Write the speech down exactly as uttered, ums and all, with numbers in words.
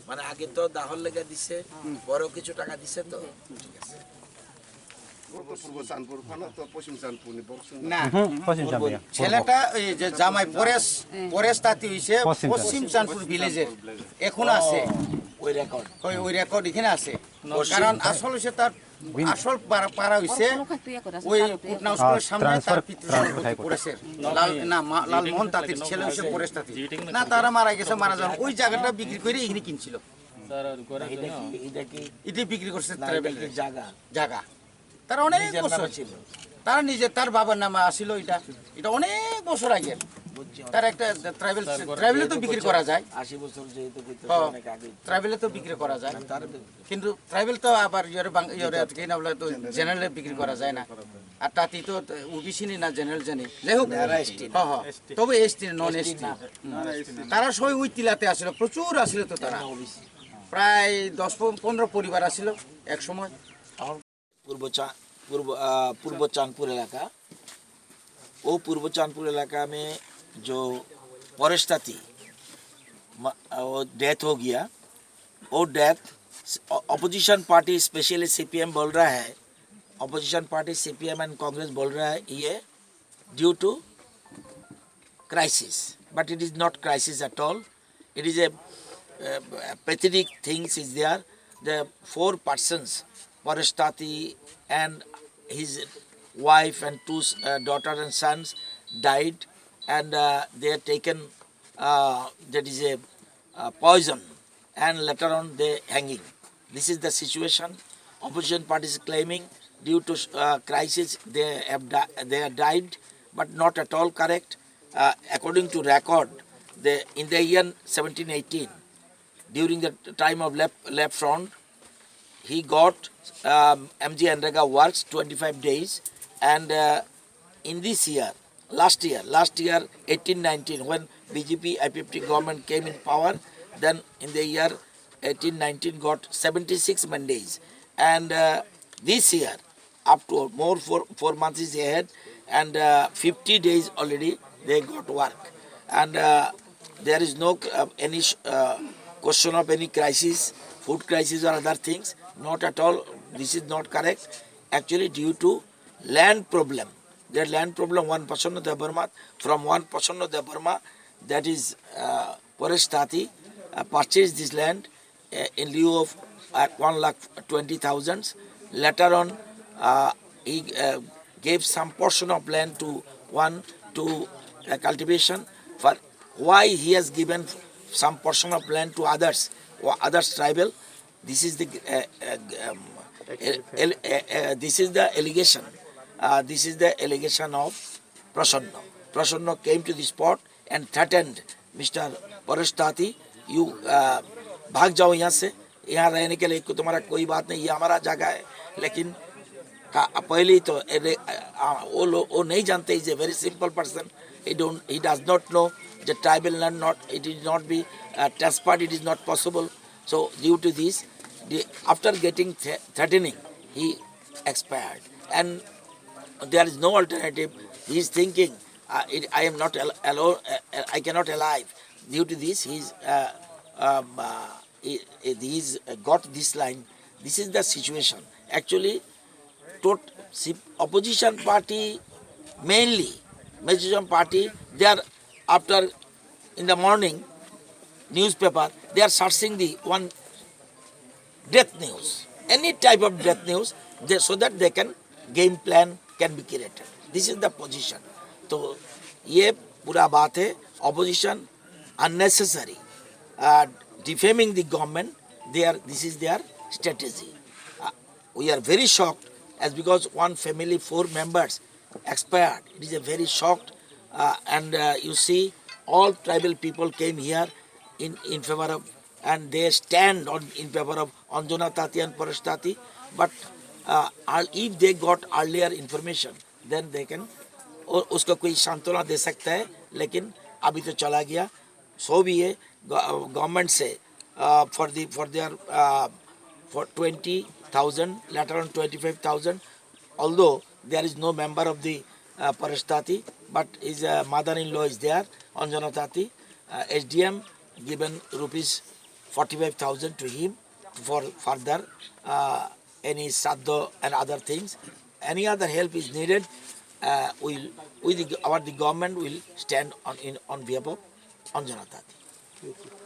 মানে আগে তো দাহর লেগে দিছে, বড় কিছু টাকা দিছে তো। পূর্ব চাঁদপুর ওখানে তো পশ্চিম চাঁদপুর নি বক্সিং না হুম, পশ্চিম চাম্পাইয়া। ছেলেটা এই যে জামাই পরেশ পরেশ তাঁতি হইছে পশ্চিম পশ্চিম চাঁদপুর ভিলেজের, এখনো আছে। ওই রেকর্ড। ওই ওই রেকর্ড এখানে আছে। কারণ আসল হচ্ছে তার আসল পাড়া পাড়া হইছে ওই কুটনা স্কুলের সামনে তার পিতৃ সম্পত্তি পড়েছে। লাল না মা- লালমোহন তাঁতির ছেলে হইছে পরেশ তাঁতি। না, তারা মারা গেছে, মারা যাওয়ার ওই জায়গাটা বিক্রি করে এখানে কিনছিল। এটা কি এটা কি এটি বিক্রি করছে না, এটা ট্রাইবেল কি জায়গা? জায়গা। তারা অনেক নিজের বছর নামে ছিল। তারা নিজে তার বাবার নামে আসিল এটা। এটা অনেক বছর আগের। বুঝছি। তার একটা ট্রাইবেল ট্রাইবেলে তো বিক্রি করা যায়। আশি বছর যেহেতু করতে হ্যাঁ, অনেক আগে। ট্রাইবেলে তো বিক্রি করা যায়। তার কিন্তু ট্রাইবেল তো আবার ইয়ে বাং- ইয়ে কি না বলে তো জেনারেলে বিক্রি করা যায় না। আর তাঁতি তো ওবিসি নি না জেনারেল জানি, যাই হোক। হ্যাঁ হ্যাঁ, তবে এসটি নন এসটি। তারা সবাই ওই তিলাতে আসলে প্রচুর আসলে তো তারা প্রায় দশ পন- পনেরো পরিবার আসিল এক সময়। पूर्व चा, पूर्व आ, पूर्व चांदपुर इलाका। वो पूर्व चांदपुर इलाका में जो परेश ताती म- आ, वो डेथ हो गया। वो death, opposition party specially CPM बोल रहा है, opposition party CPM and Congress बोल रहा है ये due to crisis, but it is not crisis at all. It is a, uh, pathetic things is there. The four persons, Paresh Tati and his wife and two uh, daughter and sons died, and uh, they are taken, uh, that is a uh, poison, and later on they hanging. This is the situation. Opposition parties claiming due to uh, crisis they have di- they have died, but not at all correct. Uh, according to record, they, in the year seventeen eighteen, during the time of left left front, he got um, M G N R E G A works twenty-five days, and uh, in this year, last year, last year eighteen nineteen, when B J P I P F T government came in power, then in the year eighteen nineteen got seventy-six Mondays, and uh, this year, up to more four, four months is ahead, and uh, fifty days already they got work, and uh, there is no uh, any uh, question of any crisis, food crisis or other things, not at all. This is not correct. Actually, due to land problem, the land problem, one Prasanna Debbarma, from one Prasanna Debbarma, that is uh, Paresh Tati, uh, purchased this land uh, in lieu of uh, one lakh twenty thousand. Later on, uh, he uh, gave some portion of land to one to uh, cultivation. For why he has given some portion of land to others or others tribal? This is the uh, uh, um, al- al- uh, uh, this is the allegation. Uh, this is the allegation of Prasanna. Prasanna came to the spot and threatened Mister Paresh Tati, you uh, भाग जाओ यहाँ से, यहाँ रहने के लिए को- तुम्हारा कोई बात नहीं, ये हमारा जगह है। लेकिन का- पहले ही तो एरे- आ, वो लोग वो नहीं जानते, is a very simple person, he don't he does not know the tribal land, not it is not be uh, transferred, it is not possible. So due to this, the, after getting th- threatening, he expired, and there is no alternative. He is thinking, uh, it, I am not al- alone, uh, I cannot alive. Due to this, he is uh, um, uh, he, he is uh, got this line. This is the situation. Actually, tot- si- opposition party, mainly opposition party, they are after in the morning newspaper, they are searching the one death news, any type of death news, they, so that they can game plan can be created. This is the position. तो ये पूरा बात है, opposition unnecessary uh, defaming the government. They are, this is their strategy. Uh, we are very shocked as because one family, four members expired. It is a very shocked, uh, and uh, you see, all tribal people came here in in favor of, and they stand on in favor of Anjana Tati and Paresh Tati. But uh, ear- if they got earlier information, then they can. उ- उसको कोई सांत्वना दे सकता है, लेकिन अभी तो चला गया। सो भी है, गवर्नमेंट से uh, for the for their uh, for twenty thousand, later on twenty five thousand, although there is no member of the uh, Paresh Tati, but his uh, mother-in-law is there, Anjana Tati, uh, S D M given rupees forty-five thousand to him for further, uh, any saddo and other things. Any other help is needed, uh, will, we the, our the government will stand on, in, on behalf of Anjana Dadi.